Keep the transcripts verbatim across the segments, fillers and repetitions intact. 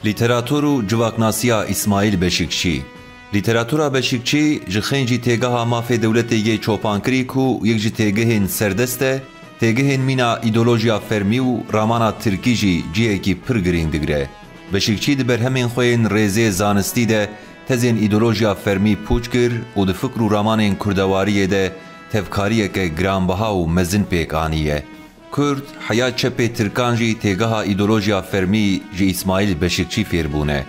Lîterator û civaknasiya Îsmaîl Beşîkçî. Lîteratura Beşîkçî ji xêncî têgeha mafê dewletê yê çopankirî ku yek ji têgehên serdest e, têgehên mîna îdeolojiya fermî û ramana tirkî jî cihekî pir girîng digire. Beşîkçî di berhemên xwe yên rêzê zanistî de tezên îdeolojiya fermî pûç kir û di fikr û ramanên kurdewariyê de tevkariyeke giranbiha û mezin pêk aniye. Kurd, heya çepê tirkan jî têgeha îdeolojiya fermî ji Îsmaîl Beşikçî fêr bûne.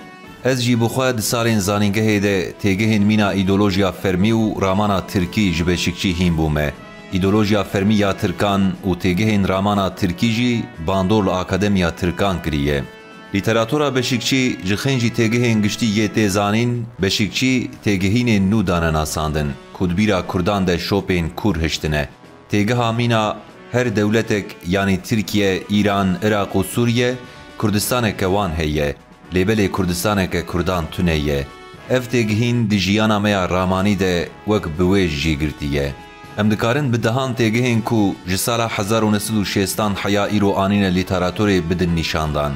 Ez jî bi xwe di salên zanîngehê de têgehên mîna îdeolojiya fermî û ramana tirkî ji Beşikçî hîn bûme. Îdeolojiya fermî ya tirkan û têgehên ramana tirkî jî bandor li akademiya tirkan kiriye. Lîteratura Beşikçî ji xêncî têgehên giştî yê tê zanîn, Beşikçî têgehînên nû dane nasandin ku di bîra kurdan de şopên kûr hiştine. Têgeha mîna her dewletek, yanî Tirkiye, Îran, Iraq û Sûriye, Kurdistaneke wan heye, lê belê Kurdistaneke kurdan tune ye. Ev têgihîn di jiyana me ya ramanî de wek bi wê jî girtî ye. Em dikarin bi dehan têgihên ku ji sala hezar û neh sed û şêstan heya îro anîne lîteraturê bidin nîşandan.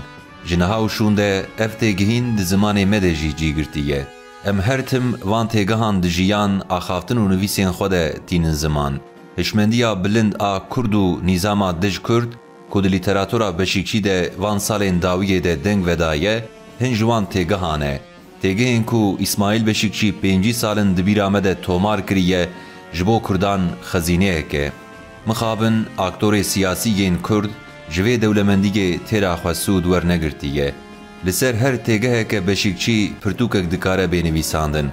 Ji niha û şûnde ev têgihîn di zimanê me de jî cî girtî ye. Em her tim van têgehan di jiyan, axaftin û nivîsên xwe de tînin ziman. Hişmendiya bilind a Kurd û nîzama dij Kurd ku di lîteratura Beşîkçî de van salên dawiyê de deng vedaye, hin ji wan têgehan e. Têgehên ku Îsmaîl Beşîkçî pêncî sal in di bîra me de tomar kiriye, ji bo Kurdan xezîneyek e. Mixabin aktorê siyasî yên Kurd ji vê dewlemendiyê têra xwe sûd wernegirtiye. Li ser her têgeheke Beşîkçî pirtûkek dikare bê nivîsandin.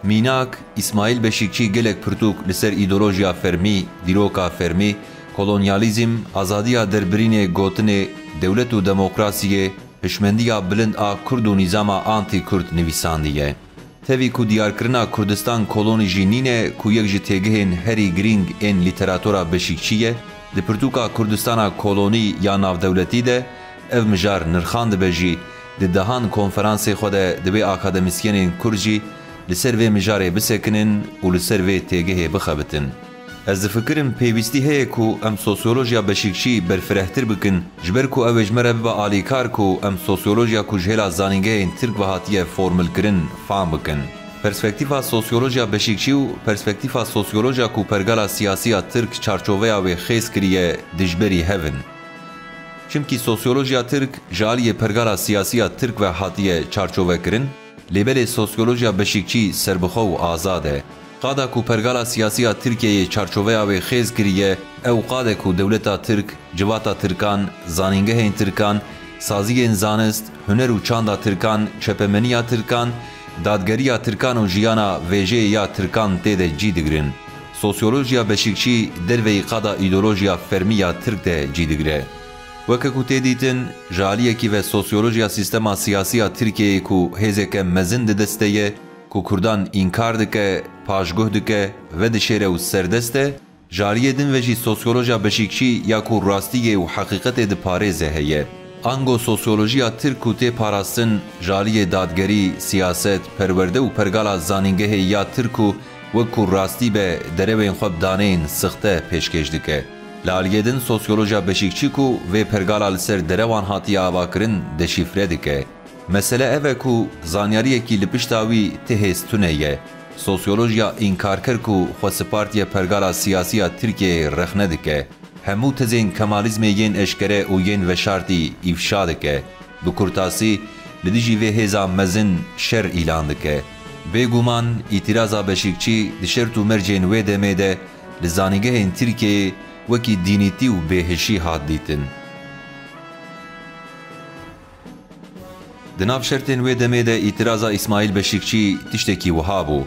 Mînak, Îsmaîl Beşîkçî gelek pirtûk li ser îdeolojiya fermî, dîroka fermî, kolonyalîzm, azadiya derbirînê, gotinê, dewlet û demokrasiyê, hişmendiya bilind a Kurd û nîzama antî-Kurd nivîsandiye. Tevî ku diyarkirina Kurdistan kolonî jî nîne ku yek ji têgihên herî girîng ên lîteratura Beşîkçî ye, di pirtûka Kurdistana kolonî ya navdewletî de ev mijar nirxan dibe jî, di dehan konferansê xwe de divê akademîsyenên Kurd jî li ser vê mijarê bisekinin û li ser vê têgihê bixebitin. Ez difikirim pêwîstî heye ku em sosyolojiya Beşîkçî berfirehtir bikin, ji ber ku ew ê ji me re bibe alîkar ku em sosyolojiya ku ji hêla zanîngehên Tirk ve hatiye formulkirin, fam bikin. Perspektîfa sosyolojiya Beşîkçî û perspektîfa sosyolojiya ku pergala siyasî ya Tirk çarçoveya wê xêz kiriye, dijberî hev in. Çimkî sosyolojiya Tirk ji aliyê pergala siyasî ya Tirk ve hatiye çarçovekirin, lê belê sosyolojiya Beşîkçî serbixwe û azad e. Qada ku pergala siyasî ya Tirkiyeyê çarçoveya wê xêz kiriye, ew qad e ku dewleta Tirk, civata Tirkan, zanîngehên Tirkan, saziyên zanist, huner û çanda Tirkan, çepemeniya Tirkan, dadgeriya Tirkan û jiyana vêjeyê ya Tirkan tê de cî digirin. Sosyolojiya Beşîkçî derveyî qada îdeolojiya fermî ya Tirk de cî digire. Weke ku tê dîtin, ji aliyekî ve sosyolojiya sîstema siyasî ya Tirkiyeyê ku hêzeke mezin di dest de ye, ku Kurdan înkar dike, paşguh dike, vedişêre û serdest e, ji aliyê din ve jî sosyolojiya Beşîkçî ya ku rastiyê û heqîqetê diparêze heye. Ango sosyolojiya Tirk ku tê parastin, ji aliyê dadgerî, siyaset, perwerde û pergala zanîngehê ya Tirk ku wek ku rastî be derewên xwe bi daneyên sixte pêşkêş dike. Li aliyê din sosyolojiya Beşîkçî ku vê pergala li ser derewan hatiye avakirin deşîfre dike. Mesele ev e ku zanyariyekî li pişta wî ti hêz tune ye. Sosyolojiya înkarker ku xwe sipartiye pergala siyasî ya Tirkiyeyê rexne dike. Hemû tezên Kemalîzmê yên eşkere û yên veşartî îfşa dike. Bi kurtasî, li dijî vê hêza mezin şer îlan dike. Bêguman, îtîraza Beşîkçî di şert û mercên wê demê de li zanîngehên Tirkiyeyê wekî dînîtî û bêhişî hat dîtin. Di nav şertên wê demê de îtiraza Îsmaîl Beşîkçî tiştekî wiha bû.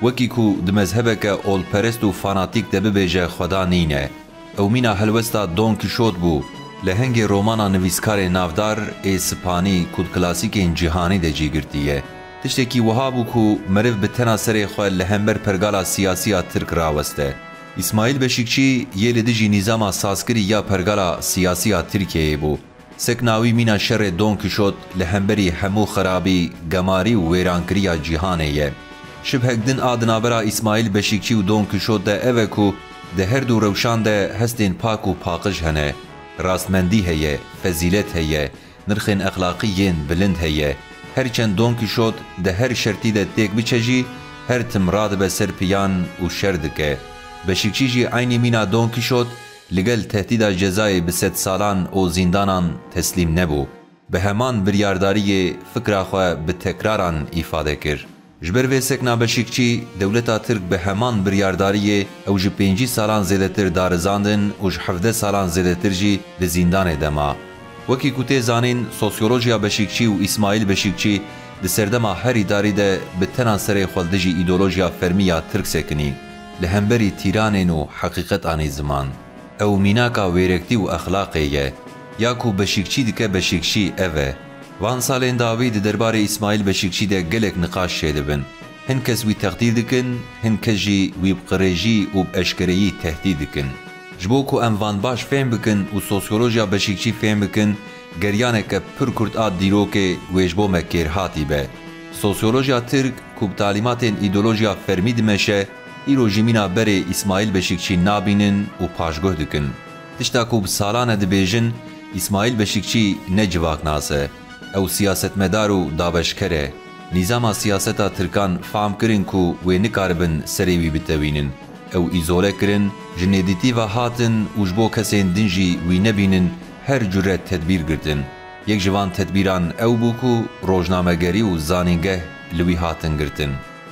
Wekî ku di mezhebeke olperest û fanatîk de bibêje Xweda nîne. Ew mîna helwesta Don Kîşot bû, lehengê romana nivîskarê navdar ê Spanî ku di klasîkên cîhanî de cî girtiye. Tiştekî wiha bû ku meriv bi tena serê xwe li hember pergala siyasî ya Tirk raweste. Îsmaîl Beşîkçî yê li dijî nîzama sazkirî ya pergala siyasî ya Tirkiyeyê bû. Sekna wî mîna şerê Don Kîşot li hemberî hemû xerabî, gemarî û wêrankiriya cîhanê ye. Şibhek din a di navbera Îsmaîl Beşîkçî û Don Kîşot de ev e ku di her du rewşan de hestên pak û paqij hene. Rastmendî heye, fezîlet heye, nirxên exlaqî yên bilind heye. Her çend Don Kîşot di her şertî de têk biçe jî, her tim radibe ser piyan û şer dike. Beşîkçî jî eynî mîna Don Kîşot li gel tehdîda cezayê bi sedsalan û zîndanan teslîm nebû. Bi heman biryardariyê fikra xwe bi tekraran îfade kir. Ji ber vê sekna Beşîkçî, dewleta Tirk bi heman biryardariyê ew ji pêncî salan zêdetir darizandin û ji hevdeh salan zêdetir jî di zîndanê de ma. Wekî ku tê zanîn, sosyolojiya Beşîkçî û Îsmaîl Beşîkçî di serdema herî darî de bi tena serê xwe li dijî îdeolojiya fermî ya Tirk sekinî, li hemberî tîranên û heqîqetanî ziman. Ew mînaka wêrektî û exlaqê ye. Ya ku Beşîkçî dike Beşîkçî ev e. Van salên dawî di derbarê Îsmaîl Beşîkçî de gelek niqaş çêdibin. Hin kes wî teqdîr dikin, hin kes jî wî bi qirêjî û bi eşkereyî tehdît dikin. Ji bo ku em van baş fêm bikin û sosyolojiya Beşîkçî fêm bikin, geryaneke pir kurt a dîrokê wê ji bo me kêrhatî be. Sosyolojiya Tirk ku bi talîmatên îdeolojiya fermî dimeşe, îro jî mîna berê Îsmaîl Beşîkçî nabînin û paşguh dikin. Tişta ku bi salan e dibêjin, Îsmaîl Beşîkçî ne civaknas e. Ew siyasetmedar û dabeşker e. Nîzama siyaseta Tirkan fam kirin ku wê nikaribin serê wî bitewînin. Ew îzole kirin, ji nêdîtî ve hatin û ji bo kesên din jî wî nebînin, her cure tedbîr girtin. Yek ji van tedbîran ew bû ku rojnamegerî û zanîngeh li wî hatin girtin.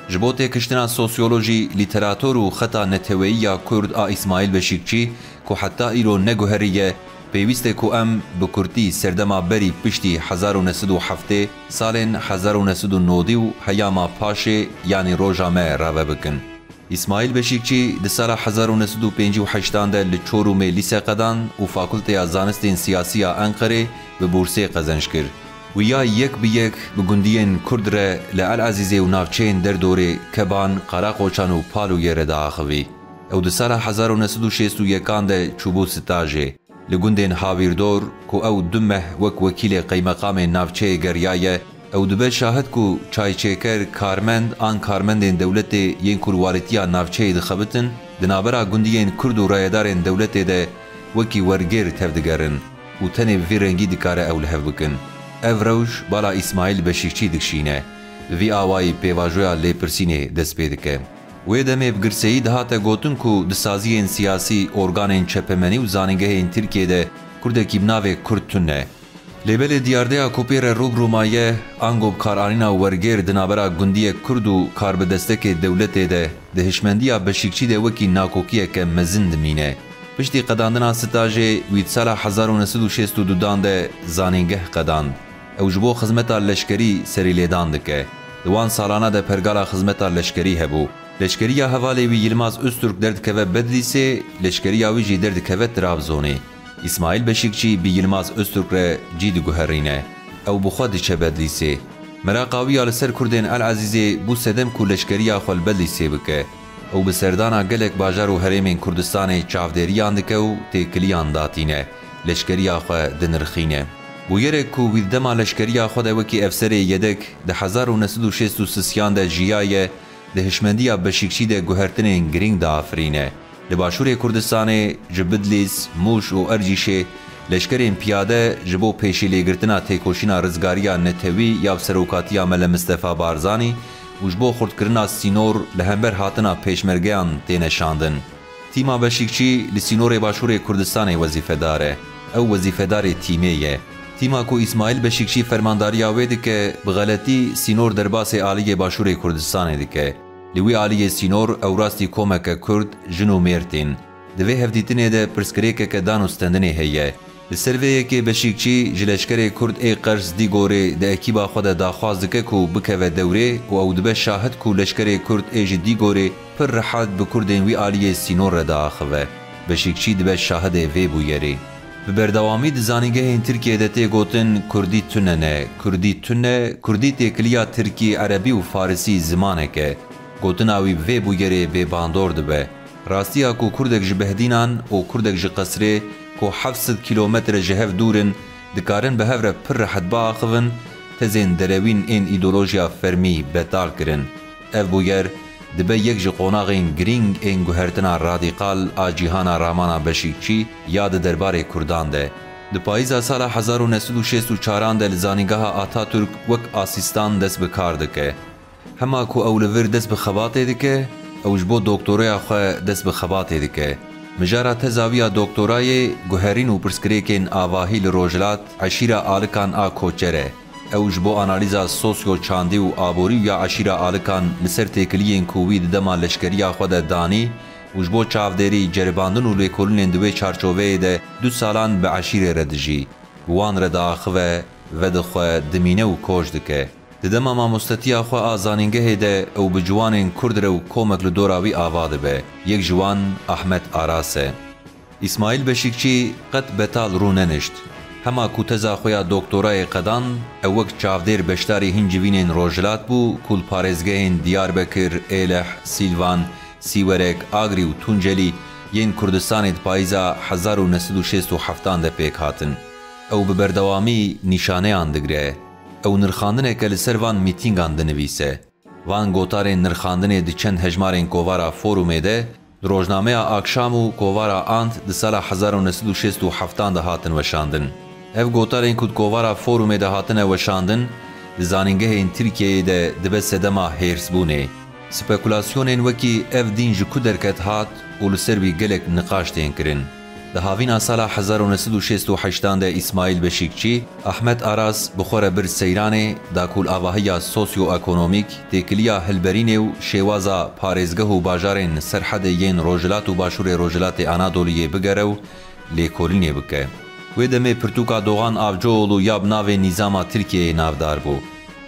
Ji bo têkiştina sosyolojî, lîterator û xeta neteweyî ya Kurd a Îsmaîl Beşîkçî, ku heta îro neguheriye, pêwîst e ku em bi kurtî serdema berî piştî hezar û neh sed û heftê, salên hezar û neh sed û nodî û heyama paşê, yanî roja me rave bikin. Îsmaîl Beşîkçî di sala hezar û neh sed û pêncî û heştan de li Çorumê lîse qedand û Fakulteya Zanistên Siyasî ya Enqerê bi bûrsê qezenc kir. Wî ya yek bi yek bi gundiyên Kurd re li El Ezîzê û navçeyên derdorê Keban, Qaraqoçan û Palûyê re diaxivî. Ew di sala hezar û neh sed û şêst û yekan de çûbû stajê. Li gundên Hawîrdor, ku ew du meh wek wekîlê qeymeqamê navçeyê geriyaye, ew dibe şahid ku çayçêker, karmend an karmendên dewletê yên ku li walîtiya navçeyê dixebitin, di navbera gundiyên Kurd û rayedarên dewletê de wekî wergêr tevdigerin û tenê bi vî rengî dikare ew li hev bikin. Ev rewş bala Îsmaîl Beşîkçî dikişîne. Bi vî awayî pêvajoya lêpirsînê dest pê dike. Wê demê bi girseyî dihate gotin ku di saziyên siyasî, organên çepemenî û zanîngehên Tirkiyê de Kurdekî bi navê Kurd tune. Lê belê diyardeya ku pê re rû bi rû maye, ango bi karanîna wergêr di navbera gundiyek Kurd û karbidestekê dewletê de di hişmendiya Beşîkçî de wekî nakokiyeke mezin dimîne. Piştî qedandina stajê, wî di sala hezar û neh sed û şêst û dudan de zanîngeh qedand. Ew ji bo xizmeta leşkerî serîlêdan dike. Di wan salana de pergala xizmeta leşkerî hebû. Leşkeriya hevalê wî Yilmaz Öztürk derdikeve Bedlîsê, leşkeriya wî jî derdikeve Trabzonê. Îsmaîl Beşîkçî bi Yilmaz Öztürk re cî diguherîne. Ew bi xwe diçe Bedlîsê. Meraqa wî ya li ser Kurdên El Ezîzê bû sedem ku leşkeriya xwe li Bedlîsê bike. Ew bi serdana gelek bajar û herêmên Kurdistanê çavdêriyan dike û têkiliyan datîne, leşkeriya xwe dinirxîne. Bûyerek ku wî di dema leşkeriya xwe de wekî efserê yedek di hezar û neh sed û şêst û sisiyan de jiyaye, di hişmendiya Beşîkçî de guhertinên girîng diafirîne. Li Başûrê Kurdistanê, ji Bidlîs, Mûş û Ercîşê leşkerên piyade ji bo pêşîlêgirtina têkoşîna rizgariya netewî ya bi serokatiya Mele Mistefa Barzanî û ji bo xurtkirina sînor li hember hatina pêşmergeyan têne şandin. Tîma Beşîkçî li sînorê Başûrê Kurdistanê wezîfedar e. Ew wezîfedarê tîmê ye. Tîma ku Îsmaîl Beşîkçî fermandariya wê dike, bi xeletî sînor derbasê aliyê Başûrê Kurdistanê dike. Li wî aliyê sînor ew rastî komeke Kurd, jin û mêr tên. Di vê hevdîtinê de pirsgirêkeke dan û stendinê heye. Li ser vê yekê Beşîkçî ji leşkerê Kurd ê Qers Dîgorê di ekîba xwe de daxwaz dike ku bikeve dewrê û ew dibe şahid ku leşkerê Kurd ê ji Dîgorê pir rehet bi Kurdên wî aliyê sînor re diaxive. Beşîkçî dibe şahidê vê bûyerê. Bi berdewamî di zanîngehên Tirkiyê de tê gotin, Kurdî tune ne, Kurdî tune, Kurdî têkiliya Tirkî, Erebî û Farisî zimanek e. Gotina wî bi vê bûyerê bêbandor dibe. Rastiya ku Kurdek ji Behdînan û Kurdek ji Qesrê ku heft sed kîlometre ji hev dûr in, dikarin bi hev re pir rehet biaxivin, tezên derewîn ên îdeolojiya fermî betal kirin. Ev bûyer dibe yek ji qonaxên girîng ên guhertina radîkal a Cîhana Ramana Beşîkçî ya di derbarê Kurdan de. Di payîza sala hezar û neh sed û şêst û çaran de li Zanîngeha Atatürk wek asîstan dest bi kar dike. Hema ku ew li vir dest bi xebatê dike, ew ji bo doktoraya xwe dest bi xebatê dike. Mijara teza wî ya doktorayê guherîn û pirsgirêkên avahî li rojhilat, eşîra Alikan a Koçer e. Ew ji bo analîza sosyo-çandî û aborî û ya eşîra Alikan li ser têkiliyên ku wî di dema leşkeriya xwe de danî û ji bo çavdêrî, ceribandin û lêkolînên di wê çarçoveyê de du salan bi eşîrê re dijî, bi wan re diaxive, vedixwe, dimîne û koç dike. Di dema mamostetiya xwe a zanîngehê de ew bi ciwanên Kurd re û komek li dora wî ava dibe. Yek ji wan Ahmet Aras e. Îsmaîl Beşîkçî qet betal rûnenişt. Hema ku teza xwe ya doktorayê qedand, ew wek çavdêr beşdarî hin civînên rojhilat bû ku li parêzgehên Diyarbekir, Êlih, Sîlvan, Sîwerek, Agrî û Tuncelî yên Kurdistanê di payîza hezar û neh sed û şêst û heftan de pêk hatin. Ew bi berdewamî nîşaneyan digire. Ew nirxandineke li ser van mîtîngan dinivîse. Van gotarên nirxandinê di çend hejmarên kovara Forumê de, di rojnameya Akşam û kovara Ant di sala hezar û neh sed û şêst û heftan de hatin weşandin. Ev gotarên ku di kovara Forumê de hatine weşandin, di zanîngehên Tirkiyeyê de dibe sedema hêrsbûnê. Spekulasyonên wekî ev dîn ji ku derket hat û li ser wî gelek niqaş tên kirin. Di havîna sala hezar û neh sed û şêst û heştan de Îsmaîl Beşîkçî, Ahmet Aras bi xwe re bir Seyranê, da ku li avahiya sosyo-ekonomîk, têkiliya hilberînê û şêwaza parêzgeh û bajarên serhedê yên Rojhilat û Başûrê Rojhilatê Anadoliyê bigere û lêkolînê bike. Wê demê pirtûka Doğan Avcıoğlu ya bi navê Nîzama Tirkiyeyê navdar bû.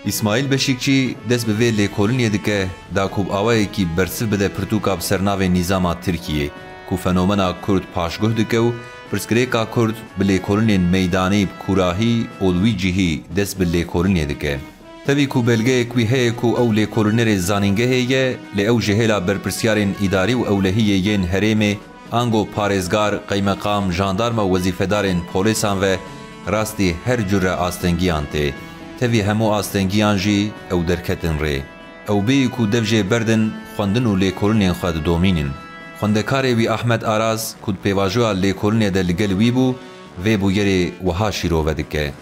Îsmaîl Beşîkçî dest bi vê lêkolînê dike, da ku bi awayekî bersiv bide pirtûka bi sernavê Nîzama Tirkiyê, ku fenomena Kurd paşguh dike û pirsgirêka Kurd bi lêkolînên meydanî bi kûrahî û li wî cihî dest bi lêkolînê dike. Tevî ku belgeyek wî heye ku ew lêkolînerê zanîngehê ye, lê ew ji hêla berpirsiyarên îdarî û ewlehiyê yên herêmê, ango parêzgar, qeymeqam, jandarma û wezîfedarên polêsan ve rastî her cure astengiyan tê. Tevî hemû astengiyan jî ew derketin rê. Ew bêyî ku dev jê berdin, xwendin û lêkolînên xwe didomînin. Xwendekarê wî Ahmet Aras, ku di pêvajoya lêkolînê de li gel wî bû, vê bûyerê wiha şîrove dike.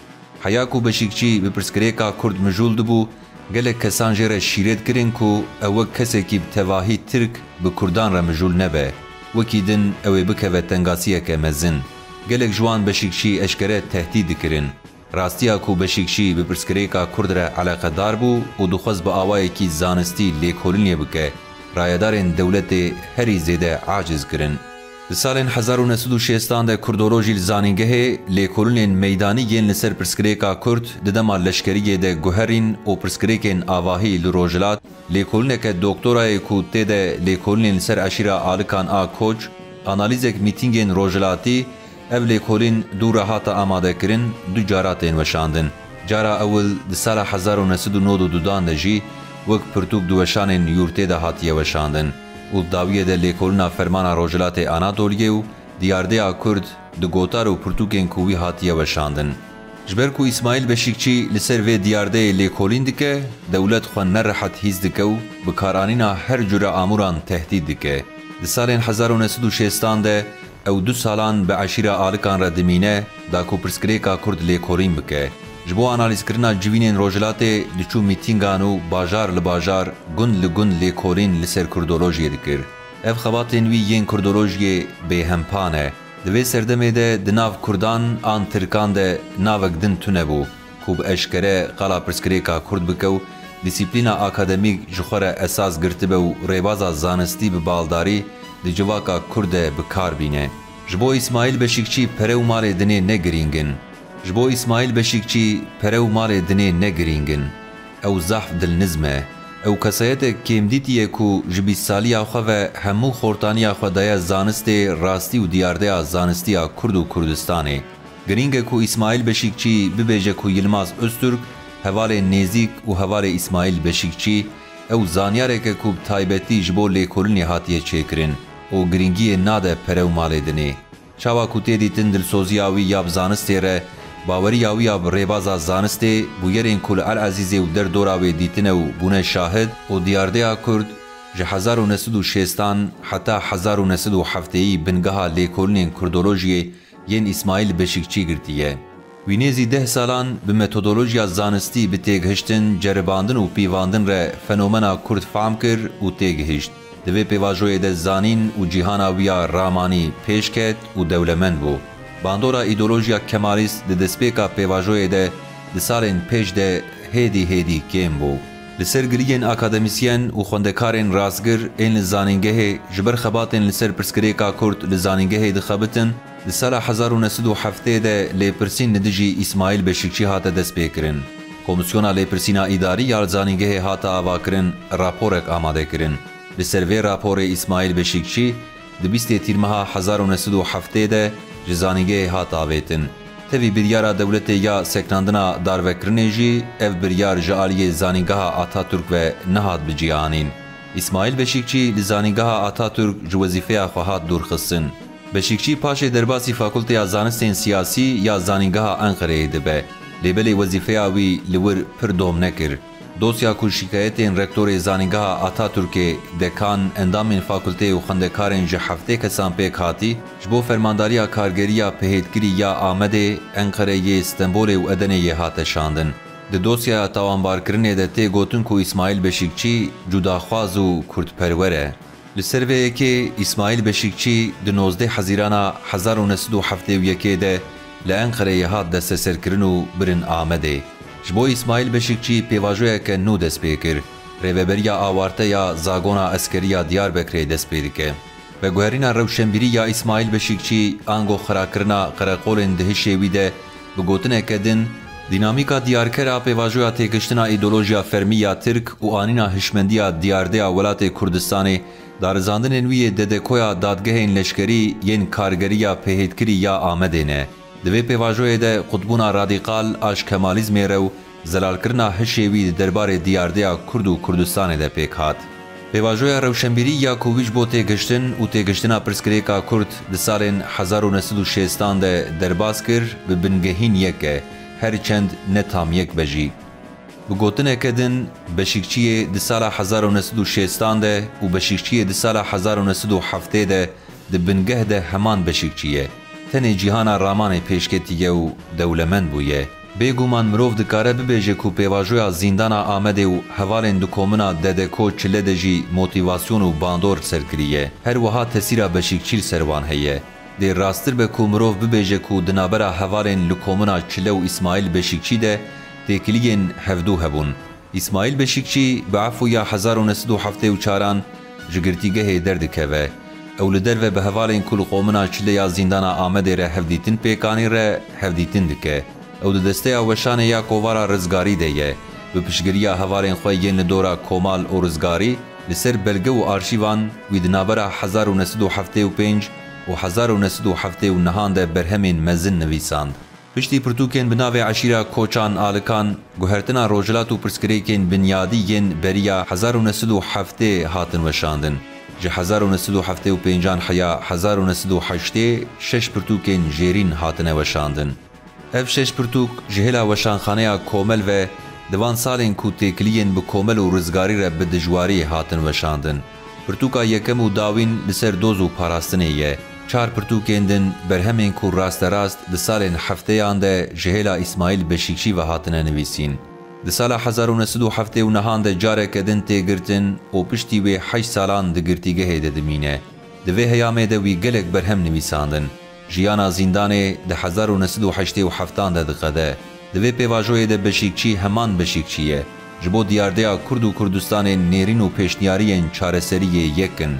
Heya ku Beşîkçî bi pirsgirêka Kurd mijûl dibû, gelek kesan jê re şîret kirin ku ew wek kesekî bi tevahî Tirk bi Kurdan re mijûl nebe, wekî din ew ê bikeve tengasiyeke mezin. Gelek ji wan Beşîkçî eşkere tehdît dikirin. Rastiya ku Beşîkçî bi pirsgirêka Kurd re eleqedar bû û dixwest bi awayekî zanistî lêkolînê bike, rayedarên dewletê herî zêde aciz kirin. Di salên hezar û neh sed û şêstan de kurdolojî li zanîngehê, lêkolînên meydanî yên li ser pirsgirêka Kurd di dema leşkeriyê de guherîn û pirsgirêkên avahî li rojhilat, lêkolîneke doktorayê ku tê de lêkolînên li ser eşîra Alikan a Koç, analîzek mîtîngên rojhilatî, ev lêkolîn dû re hate amadekirin, du cara tên weşandin. Cara ewil di sala hezar û neh sed û nod û dudan de jî wek pirtûk di weşanên Yûrtê de hatiye weşandin û di dawiyê de lêkolîna Fermana Rojhilatê Anatoliyê û Diyardeya Kurd di gotar û pirtûkên ku wî hatiye weşandin. Ji ber ku Îsmaîl Beşîkçî li ser vê diyardeyê lêkolîn dike, dewlet xwe nerehet hîs dike û bi karanîna her cure amûran tehdît dike. Di salên hezar û neh sed û şêstan de ew du salan bi eşîra Alikan re dimîne, da ku pirsgirêka Kurd lêkolîn bike. Ji bo analîzkirina civînên rojhilatê diçû mîtîngan û bajar li bajar, gund li gund lêkolîn li ser kurdolojiyê dikir. Ev xebatên wî yên kurdolojiyê bêhempa ne. Di vê serdemê de di nav Kurdan an Tirkan de navek din tune bû ku bi eşkere qala pirsgirêka Kurd bike û dîsîplîna akademîk ji xwe re esas girtibe û rêbaza zanistî bi baldarî di civaka Kurd de bi kar bîne. Ji bo Îsmaîl Beşîkçî pere û malê dinê ne girîng in. Ji bo Îsmaîl Beşîkçî pere û malê dinê ne girîng in. Ew zehf dilnizm e. Ew kesayetek kêmdîtî ye ku ji bîstsaliya xwe ve hemû xortaniya xwe daye zanistê rastî û diyardeya zanistiya Kurd û Kurdistanê. Girîng e ku Îsmaîl Beşîkçî bibêje ku Yilmaz Ozturk, hevalê nêzîk û hevalê Îsmaîl Beşîkçî, ew zanyarek e ku bi taybetî ji bo lêkolînê hatiye çêkirin û girîngiyê nade pere û malê dinê. Çawa ku tê dîtin dilsoziya wî ya bi zanistê re, baweriya wî ya bi rêbaza zanistê, bûyerên ku li El Ezîzê û derdora wê dîtine û bûne şahid û diyardeya Kurd ji hezar û neh sed û şêstan heta hezar û neh sed û hefteyî bingeha lêkolînên kurdolojiyê yên Îsmaîl Beşîkçî girtiye. Wî nêzî deh salan bi metodolojiya zanistî bi têgihiştin, ceribandin û pîvandin re fenomena Kurd fam kir û têgihişt. Di vê pêvajoyê de zanîn û cîhana wî ya ramanî pêş ket û dewlemend bû. Bandora îdeolojiya Kemalîst di destpêka pêvajoyê de di salên pêş de hêdî hêdî kêm bû. Li ser giliyên akademîsyen û xwendekarên rastgir ên li zanîngehê ji ber xebatên li ser pirsgirêka Kurd li zanîngehê dixebitin, di sala hezar û neh sed û heftê de lêpirsîn li dijî Îsmaîl Beşîkçî hate destpêkirin. Komîsyona Lêpirsîna Îdarî ya li zanîngehê hate avakirin, raporek amade kirin. Li ser vê raporê Îsmaîl Beşîkçî di bîstê Tîrmeha hezar û neh sed û heftê de ji zanîngehê hat avêtin. Tevî biryara dewletê ya sekinandina darvekirinê jî ev biryar ji aliyê Zanîngeha Atatürk ve nehat bi cî anîn. Îsmaîl Beşîkçî li Zanîngeha Atatürk ji wezîfeya xwe hat dûrxistin. Beşîkçî paşê derbasî Fakulteya Zanistên Siyasî ya Zanîngeha Enqereyê dibe, lê belê wezîfeya wî li wir pir dom nekir. Dosya ku şikayetên rektorê Zanîngeha Atatürkê, dekan, endamên fakulteyê û xwendekarên ji heftê kesan pêk hatî, ji bo Fermandariya Kargeriya Pêhêtkirî ya Amedê, Enqereyê, Stenbolê û Edeneyê hate şandin. Di dosyaya tawanbarkirinê de tê gotin ku Îsmaîl Beşîkçî cudaxwaz û kurdperwer e. Li ser vê yekê Îsmaîl Beşîkçî di nozdeh Hezîrana hezar û neh sed û heftê û yekê de li Enqereyê hat desteserkirin û birin Amedê. Ji bo Îsmaîl Beşîkçî pêvajoyeke nû dest pê kir, rêveberiya awarte ya zagona eskerî ya Diyarbekirê dest pê dike. Veguherîna rewşenbîrî ya Îsmaîl Beşîkçî ango xirakirina qereqolên di hişê wî de bi gotineke din, dînamîka diyarker a pêvajoya têgiştina îdeolojiya fermî ya Tirk û anîna hişmendiya diyardeya welatê Kurdistanê, darizandinên wî yê DDKOya dadgehên leşkerî yên kargeriya pêhêtkirî ya Amedê ne. Di vê pêvajoyê de qutbûna radîkal a ji Kemalîzmê re û zelalkirina hişê wî di derbarê diyardeya Kurd û Kurdistanê de pêk hat. Pêvajoya rewşenbîrî ya ku wî ji bo têgihiştin û têgihiştina pirsgirêka Kurd di salên hezar û neh sed û şêstan de derbas kir, bi bingehîn yek e, her çend ne tam yek be jî. Bi gotineke din, Beşîkçiyê di sala hezar û neh sed û şêstan de û Beşîkçiyê di sala hezar û neh sed û heftê de di bingeh de heman Beşîkçî ye. Tenê cîhana ramanê pêşketiye û dewlemend bûye. Bêguman mirov dikare bibêje ku pêvajoya zîndana Amedê û hevalên di komina DDKO Çile de jî motîvasyon û bandor li ser kiriye. Her wiha tesîra Beşîkçî li ser wan heye. Dê rasttir be ku mirov bibêje ku di navbera hevalên li komina Çile û Îsmaîl Beşîkçî de têkiliyên hevdû hebûn. Îsmaîl Beşîkçî bi efû ya hezar û neh sed û heftê û çaran ji girtîgehê derdikeve. Ew li derve bi hevalên ku li komina Çile ya zîndana Amedê re hevdîtin pêk anî re hevdîtin dike. Ew di desteya weşanê ya Kovara Rizgarî de ye. Bi piştgiriya hevalên xwe yên li dora Komal û Rizgarî, li ser belge û arşîvan wî di navbera hezar û neh sed û heftê û pênc û hezar û neh sed û heftê û nehan de berhemên mezin nivîsand. Piştî pirtûkên bi navê Eşîra Koçan Alikan, guhertina rojhilat û pirsgirêkên binyadî yên beriya hezar û neh sed û heftê hatin weşandin. Ji hezar û neh sed û heftê û pêncan heya hezar û neh sed û heştê şeş pirtûkên jêrîn hatine weşandin. Ev şeş pirtûk ji hêla weşanxaneya Komel ve di van salên ku têkiliyên bi Komel û Rizgarî re bi dijwarî hatin weşandin. Pirtûka yekem û dawîn li ser doz û parastinê ye. Çar pirtûkên din berhemên ku rasterast di salên hefteyan de ji hêla Îsmaîl Beşîkçî ve hatine nivîsîn. Di sala hezar û neh sed û heftê û nehan de careke din tê girtin û piştî wê heşt salan di girtîgehê de dimîne. Di vê heyamê de wî gelek berhem nivîsandin. Jiyana zîndanê di hezar û neh sed û heştê û heftan de diqede. Di vê pêvajoyê de Beşîkçî heman Beşîkçî ye. Ji bo diyardeya Kurd û Kurdistanê nêrîn û pêşniyariyên çareseriyê yek in.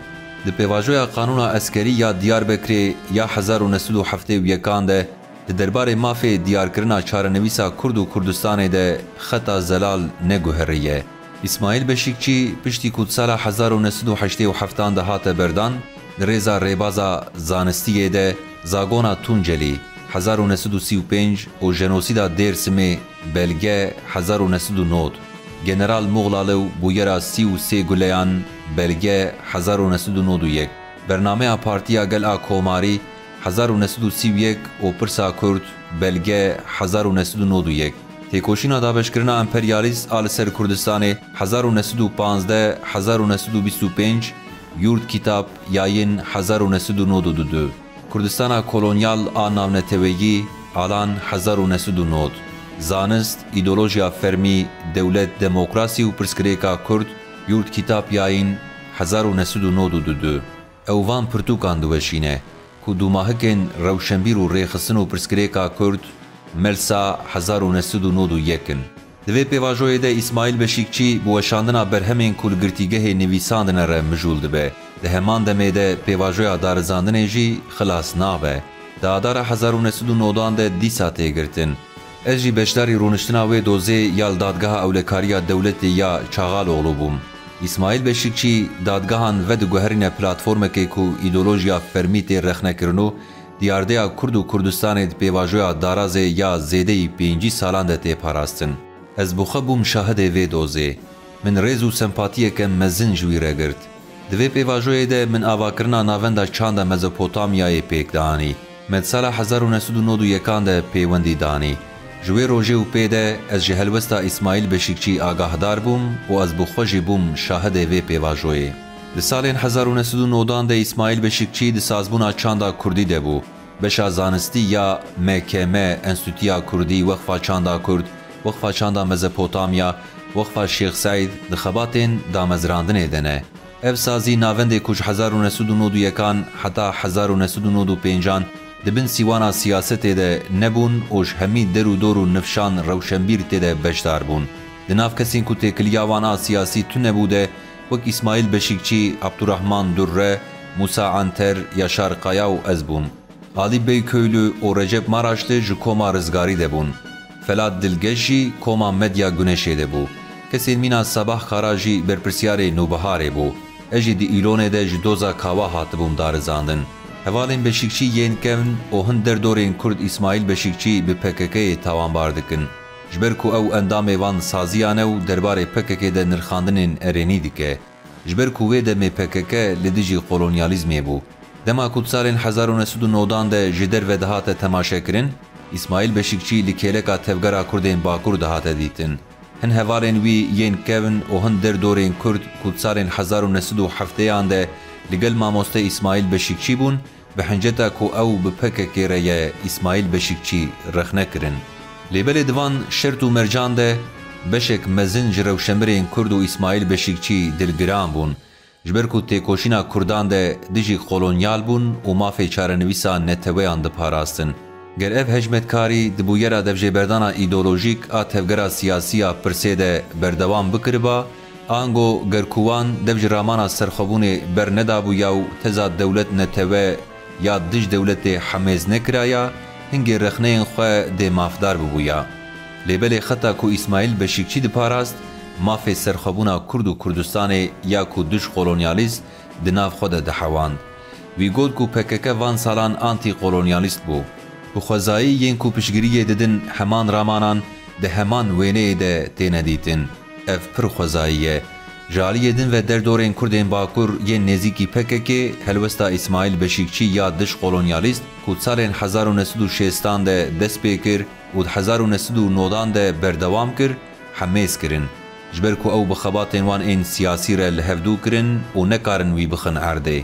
Di pêvajoya Qanûna Eskerî ya Diyarbekirê ya hezar û neh sed û heftê û yekan de di derbarê mafê diyarkirina çarenivîsa Kurd û Kurdistanê de xeta zelal neguheriye. Îsmaîl Beşîkçî piştî ku di sala hezar û neh sed û heştê û heftan de hate berdan, di rêza rêbaza zanistiyê de Zagona Tuncelî, hezar û neh sed û sî û pênc, û Jenosîda Dêrsimê, belge, hezar û neh sed û nod, General Muxlali û bûyera sî û sê guleyan, belge, hezar û neh sed û nod û yek, Bernameya Partiya Gel a Komarî, hezar û neh sed û sî û yek, û Pirsa Kurd, belge, hezar û neh sed û nod û yek, Têkoşîna Dabeşkirina Emperyalîst a li ser Kurdistanê, hezar û neh sed û panzdeh, hezar û neh sed û bîst û pênc, Yurt Kitap, Yayın, hezar û neh sed û nod û du. Kurdistana kolonyal a navneteweyî, Alan hezar û neh sed û nod. Zanist, îdeolojiya fermî, dewlet, demokrasî û pirsgirêka Kurd, yurt kitap yayîn, hezar û neh sed û nod û du. Ew van pirtûkan diweşîne, ku dûmahikên rewşenbîr û rêxistin û pirsgirêka Kurd, Melsa hezar û neh sed û nod û yek in. Di vê pêvajoyê de Îsmaîl Beşîkçî bi weşandina berhemên ku li girtîgehê nivîsandine re mijûl dibe. Di heman demê de pêvajoya darizandinê jî xilas nabe. Di Adara hezar û neh sed û nodan de dîsa tê girtin. Ez jî beşdarî rûniştina wê dozê ya li Dadgeha Ewlekariya Dewletê ya Çağaloglu bûm. Îsmaîl Beşîkçî dadgehan vediguherîne platformekê ku îdeolojiya fermî tê rexnekirin û diyardeya Kurd û Kurdistanê di pêvajoya darazê ya zêdeyî pêncî salan de tê parastin. Ez bi xwe bûm şahidê vê dozê. Min rêz û sempatiyeke mezin ji wî re girt. Di vê pêvajoyê de min avakirina navenda çanda Mezopotamyayê pêk dianî. Me di sala hezar û neh sed û nod û yekan de pêwendî danî. Ji wê rojê û pê de ez ji helwesta Îsmaîl Beşîkçî agahdar bûm û ez bi xwe jî bûm şahidê vê pêvajoyê. Di salên hezar û neh sed û nodan de Îsmaîl Beşîkçî di sazbûna çanda kurdî de bû. Beşa zanistî ya M K M, Enstîtuya Kurdî, Weqfa Çanda Kurd, Weqfa Çanda Mezopotamya, Weqfa Şêx Seîd di xebatên damezrandinê de ne. Ev sazî navendê ku ji hezar û neh sed û nod û yekan heta hezar û neh sed û nod û pêncan di bin sîwana siyasetê de nebûn û ji hemî der û dor û nifşan rewşenbîr tê de beşdar bûn. Di nav kesên ku têkiliya wan a siyasî tune bû de wek Îsmaîl Beşîkçî, Abdurrahman Durre, Musa Anter, Yaşar Kaya û ez bûm. Alî Bey Köylü û Recep Maraşlı ji koma Rizgarî de bûn. Felat Dilgeş jî koma Medya Güneşê de bû. Kesên mîna Sabah Kara jî berpirsiyarê Nûbiharê bû. Ez jî di Îlonê de ji doza Kawa hatibûm darizandin. Hevalên Beşîkçî yên kevn û hin derdorên Kurd Îsmaîl Beşîkçî bi P K K'yê tawanbar dikin. Ji ber ku ew endamê van saziyan e û derbarê P K K de nirxandinên erênî dike. Ji ber ku wê demê P K K li dijî kolonyalîzmê bû. Dema ku di salên hezar û neh sed û nodan de ji derve dihate temaşekirin, Îsmaîl Beşîkçî li kêleka Tevgera Kurdên Bakur dihate dîtin. Hin hevalên wî yên kevn û hin derdorên Kurd ku di salên hezar û neh sed û hefteyan de li gel mamoste Îsmaîl Beşîkçî bûn, bi hinceta ku ew bi P K K re ye, Îsmaîl Beşîkçî rexne kirin. Lê belê di van şert û mercan de beşek mezin ji rewşenbirên Kurd û Îsmaîl Beşîkçî dilgiran bûn. Ji ber ku têkoşîna Kurdan de dijî kolonyal bûn û mafê çarenivîsa neteweyan diparastin. Ger ev hejmetkarî di bûyera devjêberdana îdeolojîk a tevgera siyasî ya pirsê de berdewam bikiriba, ango ger ku wan dev ji ramana serxwebûnê bernedabûya û teza dewlet netewe ya dij dewletê hemêz nekiraya, hingê rexneyên xwe dê mafdar bibûya. Lê belê xeta ku Îsmaîl Beşîkçî diparast, mafê serxwebûna Kurd û Kurdistanê ya ku dij kolonyalîst di nav xwe de dihewand. Wî got ku P K K van salan antîkolonyalîst bû. Bi xwezayî yên ku piştgiriyê didin heman ramanan di heman wêneyê de têne dîtin. Ev pir xwezayî ye. Ji aliyê din ve derdorên Kurdên Bakur yên nêzîkî P K K helwesta Îsmaîl Beşîkçî ya dij kolonyalîst ku di salên hezar û neh sed û şêstan de dest pê kir û di hezar û neh sed û nodan de berdewam kir, hemêz kirin. Ji ber ku ew bi xebatên wan ên siyasî re li hevdû kirin û nekarin wî bixin erdê.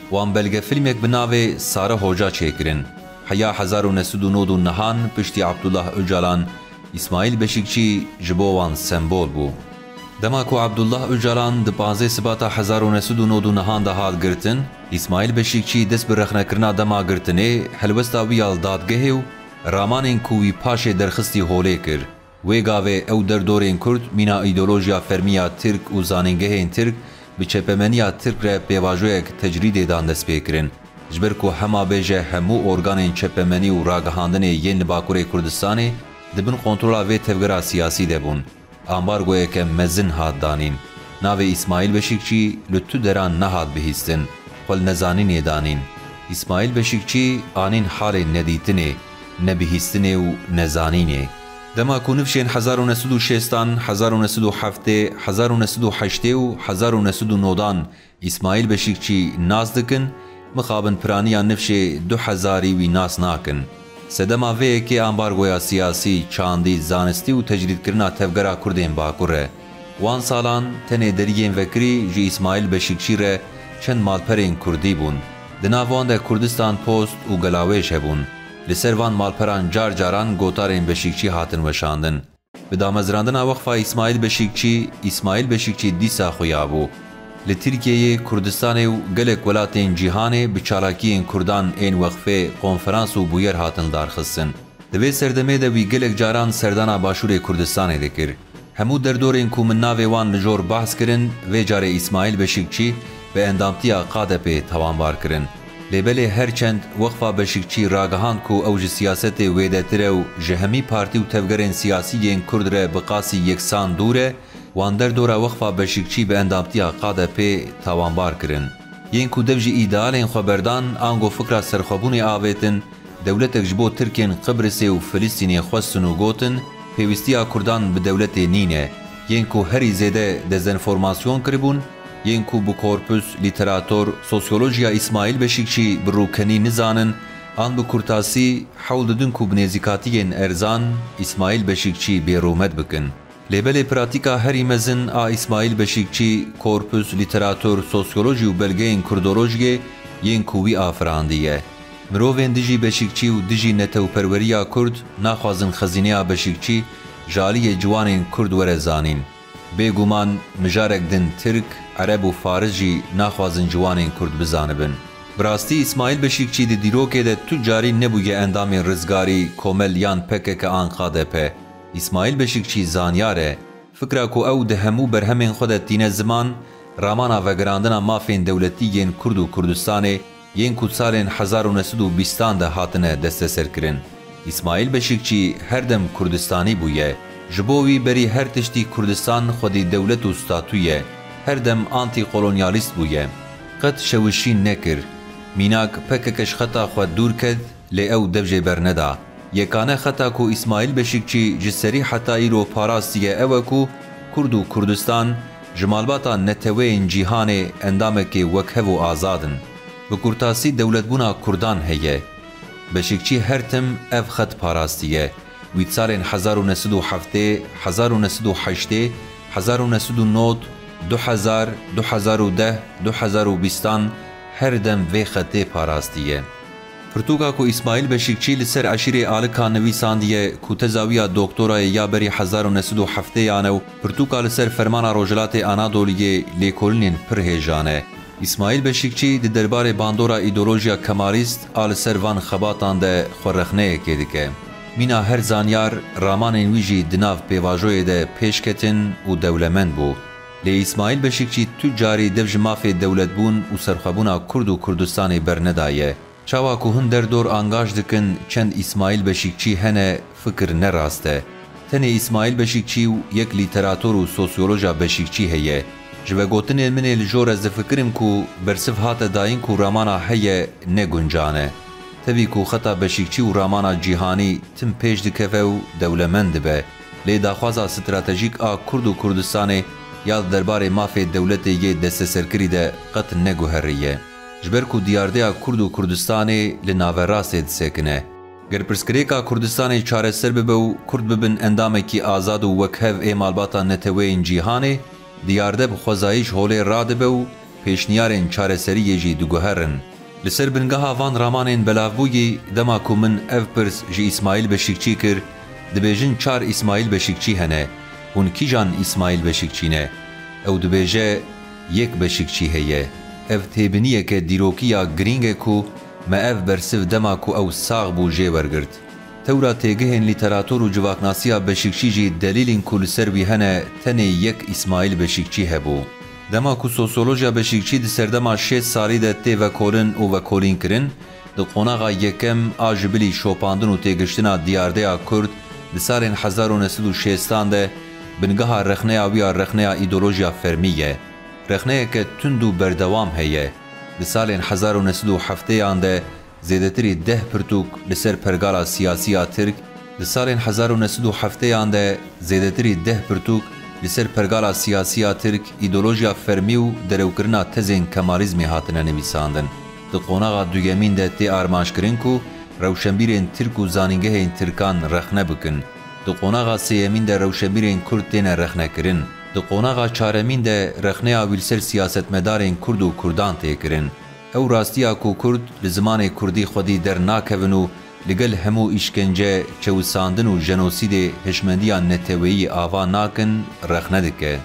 Wan belgefîlmek bi navê Sare Hoca çêkirin. Heya hezar û neh sed û nod û nehan piştî Abdullah Ocalan, Îsmaîl Beşîkçî ji bo wan sembol bû. Dema ku Abdullah Ocalan di panzdeh Sibata hezar û neh sed û nod û nehan de hat girtin, Îsmaîl Beşîkçî dest bi rexnekirina dema girtinê, helwesta wî ya li dadgehê û ramanên ku wî paşê derxistî holê kir. Wê gavê ew derdorên Kurd mîna îdeolojiya fermî ya Tirk û zanîngehên Tirk bi çepemeniya Tirk re pêvajoyek tecrîdê dan destpêkirin. Ji ber ku hema bêje hemû organên çepemenî û ragihandinê yên li Bakurê Kurdistanê di bin kontrola vê tevgera siyasî de bûn. Ambargoyeke mezin hat danîn. Navê Îsmaîl Beşîkçî li tu deran nehat bihîstin. Xwe li nezanînê danîn. Îsmaîl Beşîkçî anîn halê nedîtinê, nebihîstinê û nezanînê. Dema ku nifşên hezar û neh sed û şêstan, hezar û neh sed û heftê, hezar û neh sed û heştê û hezar û neh sed û nodan Îsmaîl Beşîkçî nas dikin, mixabin piraniya nifşê du hezarî wî nas nakin. Sedema vê yekê ambargoya siyasî, çandî, zanistî û tecrîdkirina tevgera Kurdên Bakur e. Wan salan tenê deriyên vekirî ji Îsmaîl Beşîkçî re çend malperên Kurdî bûn. Di nav wan de Kurdistan Post û Gelawêj hebûn. Li ser van malperan car caran gotarên Beşîkçî hatin weşandin. Bi damezrandina Weqfa Îsmaîl Beşîkçî, Îsmaîl Beşîkçî dîsa xuya bû. Li Tirkiyeyê, Kurdistanê û gelek welatên cîhanê bi çalakiyên Kurdan ên Weqfê konferans û bûyer hatin lidarxistin. Di vê serdemê de wî gelek caran serdana Başûrê Kurdistanê dikir. Hemû derdorên ku min navê wan li jor behs kirin, vê carê Îsmaîl Beşîkçî bi endamtiya K D P'ê tawanbar kirin. Lê belê her çend Weqfa Beşîkçî ragihand ku ew ji siyasetê wêdetir e û ji hemî partî û tevgerên siyasî yên Kurd re bi qasî yeksan dûr e, wan derdora Weqfa Beşîkçî bi endamtiya K D P'ê tawanbar kirin. Yên ku dev ji îdealên xwe berdan, ango fikra serxwebûnê avêtin, dewletek ji bo Tirkên Qibrisê û Filistînê xwestin û gotin, pêwîstiya Kurdan bi dewletê nîne. Yên ku herî zêde dezenformasyon kiribûn, yên ku bi korpus, lîterator, sosyolojiya Îsmaîl Beşîkçî bi rûkenî nizanin, an bi kurtasî hewl didin ku bi nêzîkatiyên erzan Îsmaîl Beşîkçî bêrûmet bikin. Lê belê pratîka herî mezin a Îsmaîl Beşîkçî, korpus, lîteratur, sosyolojî û belgeyên kurdolojiyê yên ku wî afirandiye. Mirovên dijî Beşîkçî û dijî netewperweriya Kurd naxwazin xezîneya Beşîkçî ji aliyê ciwanên Kurd were zanîn. Bêguman mijarek din Tirk, Ereb û Faris jî naxwazin ciwanên Kurd bizanibin. Bi rastî Îsmaîl Beşîkçî di dîrokê de tu carî nebûye endamên rizgarî, komel yan P K K an K D P. Îsmaîl Beşîkçî zanyar e. Fikra ku ew di hemû berhemên xwe de tîne ziman, ramana vegerandina mafên dewletî yên Kurd û Kurdistanê yên ku salên hezar û neh sed û bîstan de hatine desteserkirin. Îsmaîl Beşîkçî her dem Kurdistanî bûye. Ji bo wî berî her tiştî Kurdistan xwedî dewlet û statû ye. Her dem antîkolonyalîst bûye. Qet şewişîn nekir. Mînak P K K ji xeta xwe dûr ket, lê ew dev jê berneda. Yekane xeta ku Îsmaîl Beşîkçî ji serî heta îro parastiye ew e ku Kurd û Kurdistan ji malbata neteweyên cîhanê endamekê wekhev û azad in. Bi kurtasî dewletbûna Kurdan heye. Beşîkçî her tim ev xet parastiye. Wî di salên hezar û neh sed û heftê, hezar û neh sed û heştê, hezar û neh sed û nod, du hezar, du hezar û deh, du hezar û bîstan her dem vê xetê parastiye. Pirtûka ku Îsmaîl Beşîkçî li ser eşîrê Alikan nivîsandiye, ku teza wî ya doktorayê ya berî hezar û neh sed û heftê yan e û pirtûka li ser fermana Rojhilatê Anadoliyê lêkolînên pir hêjan e. Îsmaîl Beşîkçî di derbarê bandora îdeolojiya kemalîst a li ser van xebatan de xwe rexneyekê dike. Mîna her zanyar, ramanên wî jî di nav pêvajoyê de pêş ketin û dewlemend bû. Lê Îsmaîl Beşîkçî tu carî dev ji mafê dewletbûn û serxwebûna Kurd û Kurdistanê bernedaye. Çawa ku hin derdor angaj dikin çend Îsmaîl Beşîkçî hene, fikir ne rast e. Tenê Îsmaîl Beşîkçî û yek lîterator û sosyoloja Beşîkçî heye. Ji vegotinên min ê li jor ez difikirim ku bersiv hate dayîn ku ramana heye ne guncan e. Tevî ku xeta Beşîkçî û ramana cîhanî tim pêş dikeve û dewlemend dibe, lê daxwaza stratejîk a Kurd û Kurdistanê ya li derbarê mafê dewletê yê desteserkirî de qet neguheriye. Ji ber ku diyardeya Kurd û Kurdistanê li naverastê disekine. Ger pirsgirêka Kurdistanê çareser bibe û Kurd bibin endamekî azad û wekhev ê malbata neteweyên cîhanê, diyarde bi xwezayî ji holê radibe û pêşniyarên çareseriyê jî diguherin. Li ser bingeha van ramanên belavbûyî, dema ku min ev pirs ji Îsmaîl Beşîkçî kir, dibêjin çar Îsmaîl Beşîkçî hene. Hûn kîjan Îsmaîl Beşîkçî ne? Ew dibêje, yek Beşîkçî heye. Ev têbiniyeke dîrokî ya girîng e ku me ev bersiv dema ku ew sax bû jê wergirt. Tewra têgihên lîteratur û civaknasiya Beşîkçî jî delîlên ku li ser wî hene tenê yek Îsmaîl Beşîkçî hebû. Dema ku sosyolojiya Beşîkçî di serdema şêst salî de tê vekolin û vekolînkirin, di qonaxa yekem a ji bilî şopandin û têgiştina diyardeya Kurd di salên hezar û neh sed û şêstan de bingeha rexneya wî ya rexneya îdeolojiya fermî ye. Rexneyeke tund û berdewam heye. Di salên hezar û neh sed û hefteyan de zêdetirî deh pirtûk li ser pergala siyasî ya Tirk, di salên hezar û neh sed û hefteyan de zêdetirî deh pirtûk li ser pergala siyasî ya Tirk, îdeolojiya fermî û derewkirina tezên kemalîzmê hatine nivîsandin. Di qonaxa duyemîn de tê armanjkirin ku rewşenbîrên Tirk û zanîngehên Tirkan rexne bikin. Di qonaxa sêyemîn de rewşenbîrên Kurd têne rexnekirin. Di qonaxa çaremîn de rexneya wî li ser siyasetmedarên Kurd û Kurdan tê kirin. Ew rastiya ku Kurd li zimanê Kurdî xwedî dernakevin û li gel hemû îşkence, çewisandin û jenosîdê hişmendiya neteweyî ava nakin, rexne dike.